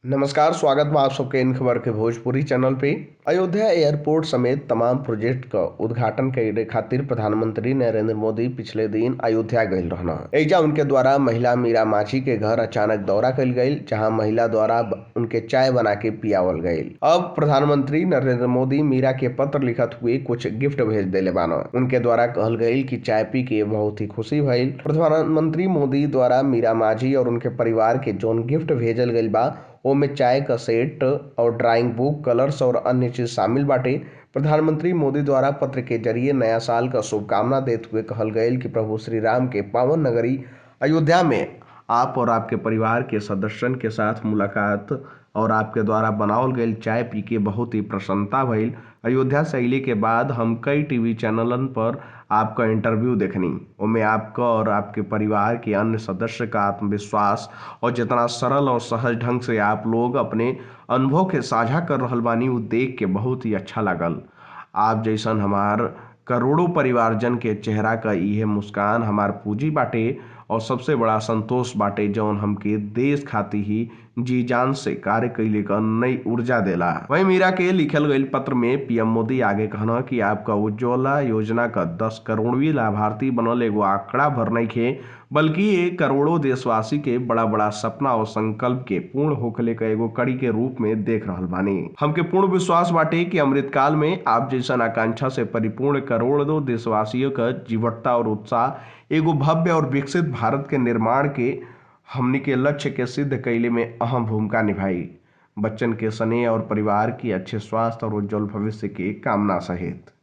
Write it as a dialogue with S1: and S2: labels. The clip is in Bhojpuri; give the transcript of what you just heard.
S1: नमस्कार, स्वागत बा आप सबके इन खबर के भोजपुरी चैनल पे। अयोध्या एयरपोर्ट समेत तमाम प्रोजेक्ट का उद्घाटन करे खातिर प्रधानमंत्री नरेंद्र मोदी पिछले दिन अयोध्या गइल रहना। एजा उनके द्वारा महिला मीरा मांझी के घर अचानक दौरा कइल गइल, जहां महिला द्वारा उनके चाय बना के पियावल गइल। अब प्रधानमंत्री नरेंद्र मोदी मीरा के पत्र लिखत हुए कुछ गिफ्ट भेज देले बान। उनके द्वारा कहल गइल कि चाय पी के बहुत ही खुशी भइल। प्रधानमंत्री मोदी द्वारा मीरा मांझी और उनके परिवार के जौन गिफ्ट भेजल गइल बा ओमे चाय का सेट और ड्राइंग बुक, कलर्स और अन्य चीज शामिल बाटे। प्रधानमंत्री मोदी द्वारा पत्र के जरिए नया साल का शुभकामना देते हुए कहल गइल कि प्रभु श्री राम के पावन नगरी अयोध्या में आप और आपके परिवार के सदस्यन के साथ मुलाकात और आपके द्वारा बनावल गइल चाय पी के बहुत ही प्रसन्नता भइल। अयोध्या से अइले के बाद हम कई टीवी चैनलन पर आपका इंटरव्यू देखनी, ओमे आपका और आपके परिवार के अन्य सदस्य का आत्मविश्वास और जितना सरल और सहज ढंग से आप लोग अपने अनुभव के साझा कर रहल बानी उ देख के बहुत ही अच्छा लागल। आप जैसन हमार करोड़ों परिवारजन के चेहरा का इहे मुस्कान हमार पूंजी बाटे और सबसे बड़ा संतोष बाटे जौन हमके देश खातिर ही जी जान से कार्य कइले क नई ऊर्जा देला। वहीं मीरा के लिखल गइल पत्र में पीएम मोदी आगे कहना कि आपका उज्ज्वला योजना का 10 करोड़वीं लाभार्थी बनल एगो आंकड़ा भर नइखे, बल्कि ये करोड़ों देशवासी के बड़ा बड़ा सपना और संकल्प के पूर्ण होखले का एगो कड़ी के रूप में देख रहल बानी। हमके पूर्ण विश्वास बाटे कि अमृतकाल में आप जैसन आकांक्षा से परिपूर्ण करोड़ों देशवासियों का जीवटता और उत्साह एगो भव्य और विकसित भारत के निर्माण के हमनी के लक्ष्य के सिद्ध कइले में अहम भूमिका निभाई। बच्चन के स्नेह और परिवार की अच्छे स्वास्थ्य और उज्जवल भविष्य के कामना सहित।